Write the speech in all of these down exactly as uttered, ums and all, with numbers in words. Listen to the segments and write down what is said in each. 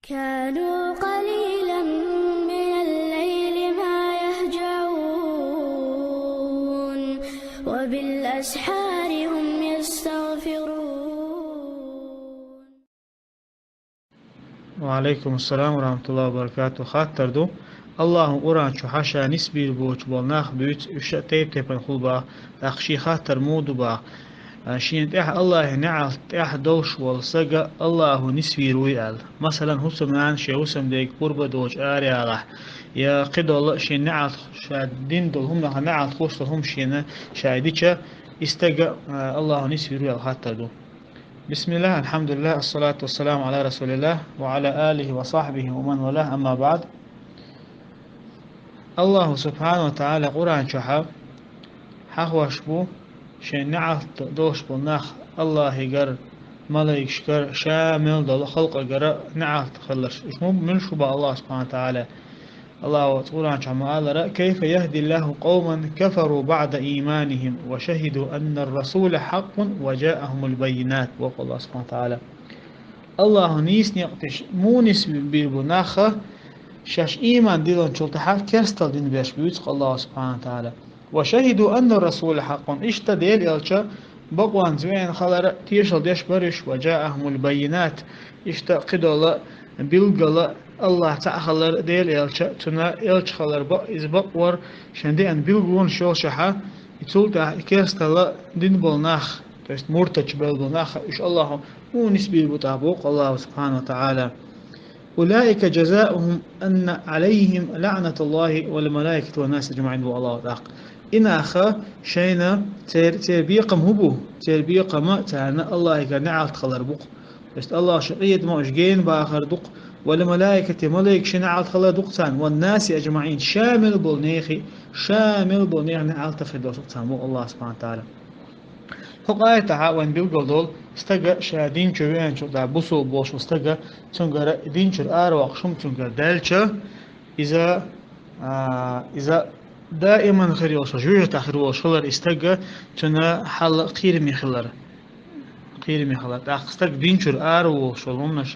كانوا قليلا من الليل ما يهجعون، وبالأسحار هم يستغفرون. Ва алейкум ассалам ва рахматуллахи ва баракатух. Хаттар ду. Аллаху Къуръан чу хьаша нисбийр боч бол нах буьйц, уьш а тайп-тайпан хул бах, тӀаккха ший хаттар муду бах. А, шен тӀехь Аллахьи неӀалт тӀехь долуш волу сага Аллаху нисвийр вуй аьлла. Масалан, хӀусамнана шен хӀусамдега къурба доцу араяхь, я кхидолла шен неӀалт, ша дин долу хӀуманах неӀалт хуш долу хӀума шена ша дича, и стага, а, Аллаху нисвийр вуй аьлла хаттар ду. بسم الله، الحمد لله، الصلاة والسلام على رسول الله وعلى آله وصحبه ومن والاه، أما بعد. Аллаху субхьанаху ва таӀала Къуръан чохь хьахош бу, шайн неӀалт долуш болу нах Аллахьигара, малайкашкара, ша мел долу халкъагара неӀалт хилларш. Уьш ма муьлш бу бан Аллаху субхьанаху ва таӀала. Аллаху Къуръан чохь ма аллара: كيف يهدي الله قوما كفروا بعد إيمانهم وشهدوا أن الرسول حق وجاءهم البينات, боху Аллаху субхьанаху ва таӀала. Аллаху нийса некъ теш муха нисбийр бу нах, шаьш ийман диллинчул тӀаьхьа керстал дин беш буьйцу Аллаху субхьанаху ва таӀала. وشهدوا أن الرسول حق. Иштта Делан элча бакъонца веана хилар тешал деш бара уьш, وجاءهم البينات. Иштта кхидолла билггала Аллахь цхьаъ хилар, Делан элча, цуьнан элча хилар, бакъ-, иза бакъ вара, шайн деана билгалонаш йолушехь, и цул тӀаьхьа и керстал дина болу нах, то есть муртадаш белла болу нах, уьш Аллаху муха нисбийр бу тӀаккха, боху Аллаху субхьанаху ва таӀала. أولئك جزاؤهم أن عليهم لعنة الله والملائكة والناس أجمعين, боху Аллаху тӀаккха. И нах шайна цер-, церан бекхам хӀун бу? Церан бекхам царна Аллахьигара неӀалт хилар бу-кх. То есть Аллаху шен къинхетам уьш гена бахар ду-кх, والملائكة, малайкашна неӀалт хилар ду-кх царна, والناس أجمعين, ша мел болу нехан, ша мел болу нехан неӀалт хир долуш ду-кх царна, боху Аллаху субхьанаху ва таӀала. ХӀокху аятахь вайна билгал долу, стага ша дин чу веанчул тӀаьхьа, бусалба волуш волу стага, цуьнгара дин чуьра аравоккхуш хӀума цуьнгара даьлча, иза, а, иза даиман хир йолуш, жоьжахатехь хир волуш хилар и стага, цуьнан хьал кхераме хилар. Кхераме хилар. ТӀаккха стаг дин чуьра араволуш волу хӀуманаш,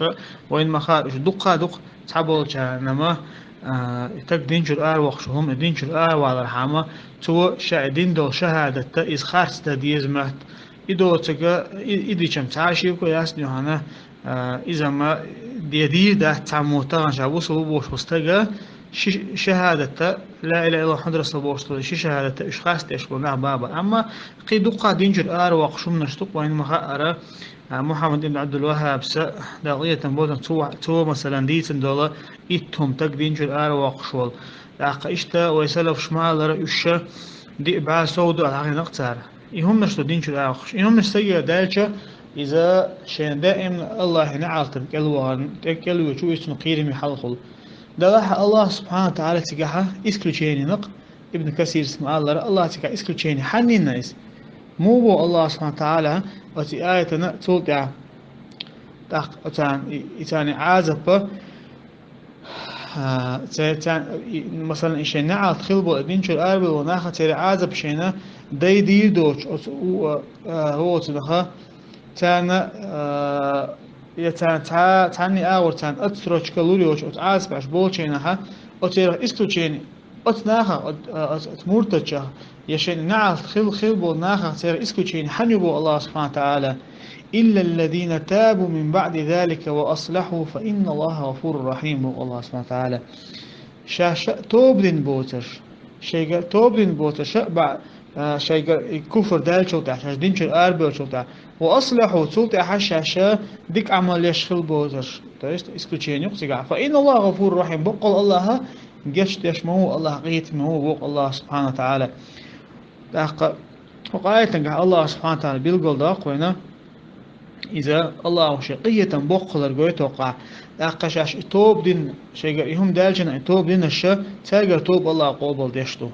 вайна ма-хаъара, уьш дуккха а ду-кх, цхьаболчарна ма, а, и стаг дин чуьра аравоккхуш волу хӀума, и дин чуьра аравалархьама, цо ша и дина долу шахӀадат, иза харц дан деза моьтту. И доцург, и, и дича-м цхьа а шеко яц, юьхьанна, а, иза ма де дийр дац цхьаммо тахана ша бусалба ву бохуш волу стага, ши шахӀадат, ла илаха иллаллахӀ Мухьаммад расулуллахӀ бохуш долу ши шахӀадат уьш харц деш болу нах баба. Амма кхин дуккха а дин чуьра аравоккхуш хӀуманаш ду-кх, вайна ма-хаъара, а, Мухьаммад ибн Ӏабдул-ВаххӀабса, Дала къинхетам бойла цунна, цо, цо, масалан, дийцина долу итт хӀума стаг дин чуьра аравоккхуш волу. ТӀаккха иштта вай салафаш ма-аллара, уьш ша диъ бӀе сов ду аьлла хьахийна-кх цара. И хӀуманаш ду дин чуьра аравоккхуш. И хӀуманаш стагера даьлча, иза шен даимна Аллахьан неӀалтана кӀелвахарна, тӀе кӀелвоьдуш ву, иза цунна кхераме хьал хуьлу. Делахь Аллаху субхьанаху ва таӀала цигахь исключение йина-кх, Ибн Касирс ма-аллара, Аллахьа цигахь исключение. Хьанна йина иза? Муха боху Аллаху субхьанаху ва таӀала оцу аятана цул тӀаьхьа? ТӀаккха оцарна и, и царна Ӏазап, а, ца-, ца-, и, масалан, и шайн неӀалт хила болу, дин чуьра арабевлла нах, церан Ӏазап шайна дай дийр доцуш, оцу у-, а, а, оцу наха, царна, а, я царна цхьа-, цхьанна агӀор царна отсрочка лур йоцуш, оцу Ӏазапехь болчу хенахь, оцерах исключение, оцу нахах, оц-, а, оц-, оцу муртадчех, я шайн неӀалт хила, хила болу нахах церан исключение хьанна ю боху Аллаху субхьанаху ва таӀала: «Илла ллазина табу мин баъди залика ва аслахьу, фа инна Аллаха гъафурур рахьим», боху Аллаху субхьанаху ва таӀала. Ша-, ша тоба дина боцурш, шайга тоба дина боцурш, ша баъ-, а, шайга и куфр даьллачул тӀаьхьа, шаьш дин чуьра арабевллачул тӀаьхьа, ва аслахьу, цул тӀаьхьа шаьш дика Ӏамал еш хила боцурш, то есть исключение ю-кх цигахь. Фа инна Аллаха гъафурур рахьим, боккъал Аллаха гечдеш ма ву, Аллаха къинхетаме ву, боху Аллаха субхьанаху ва таӀала. ТӀаккха хӀокху аятангахь Аллаха субхьанаху ва таӀала билгалдоккху вайна, иза Аллаха шен къинхетам боккха хилар гойту хӀокхахь. ТӀаккха шаьш и тоба дина, шайгара и хӀума даьллачул тӀаьхьа и тоба динарш, цаьргара тоба Аллаха къобалдеш ду.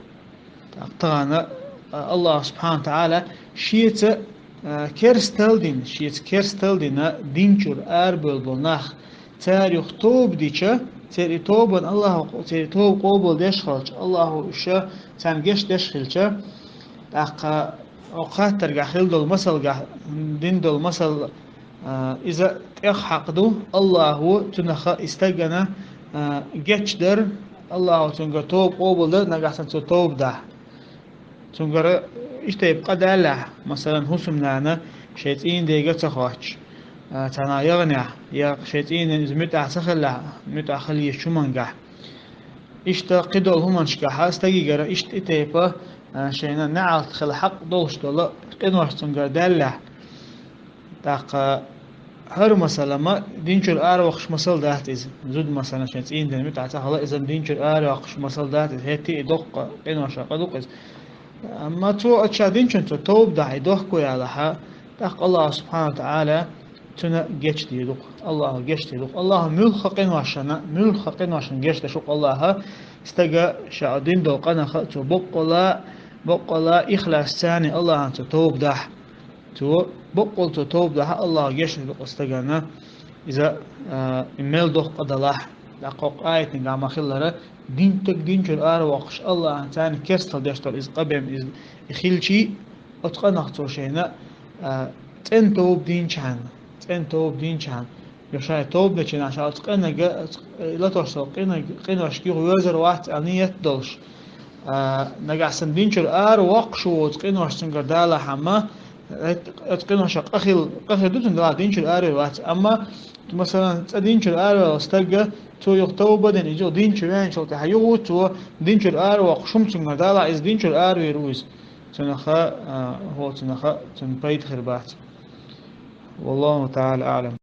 ТӀаккха тахана, а, Аллаха субхьанаху ва таӀала шеца, а, керстал дина, шеца керстал дина дин чуьра арабевлла болу нах, цара юха тоба дича, церан и тобан Аллаха, церан и тоба къобалдеш хилча, Аллаха уьш царна гечдеш хилча, тӀаккха хӀокху хаттаргахь хила долу масалгахь дина долу масал, А, иза тӀех хьакъ ду, Аллахо цунах и стагана, а, гечдар, Аллахо цунгара тоба къобалдар, нагахь санна цо тоба дахь. Цунгара иштта тайпа къа даьллехь, масалан, хӀусамнана шайн цӀийнан дега ца хоттуш, а, цхьана яханехь, я шайн цӀийнан иза муьтӀахь ца хиллехь, муьтӀахь хила езачу хӀумангахь. Иштта кхидолу хӀуманашкахь стагигара иштта и тайпа, а, шайна неӀалт хила хьакъ долуш долу къинош цунгара даьллехь, тӀаккха хӀара масала ма дин чуьра аравоккхуш масал дац иза. Зуда, масалан, шайн цӀийнан ден муьтӀахь ца хилла, иза дин чуьра аравоккхуш масал дац иза. ХӀетте а и доккха къиношан къа ду-кх иза. Амма цо оцу ша динчунна цо тоба дахь, и дохко ялахь, тӀаккха Аллаху субхьана ва таӀала цунна гечдийр ду-кх. Аллахо гечдийр ду-кх. Аллахо муьлхха къиношна, муьлхха къиношна гечдеш ву-кх Аллахо, стага ша дина долу къинах цо боккъала, боккъала ихлас царна Аллахана цо тоба дахь. Цо боккъал цо тоба дахь, Аллахо гечдийр ду-кх стагана, иза, а, и мел доккха къа далахь. ТӀаккха хӀокху аятниг а ма-хиллара, дин стаг дин чуьра аравоккхуш, Аллахана царна керстал деш долу иза къа бен, иза и хилчий, оцу къинах цо шайна, а, цӀена тоба динчхьана, цӀена тоба динчхьана, я шайн тоба дечу хенахь ша оцу къинага, оцу, э, латош долу къинаг-, къиношка юха вевзар вац аьлла ниет долуш, а, нагахь санна дин чуьра аравоккхуш ву оцу къинош цуьнгара далахь, амма, э, оцу къиношах къа хила, къа хир ду цунна далахь, дин чуьра аравер вац. Амма, масалан, цкъа дин чуьра араваьлла стаг, цо юха тоба дина, иза юха дин чу веанчул тӀаьхьа юха ву цо дин чуьра аравоккхуш, хӀума цуьнгара далахь, иза дин чуьра аравер ву иза. Цунах, а, хӀо цунах, цунна пайда хир бац. Валлаху таӀала аӀлам.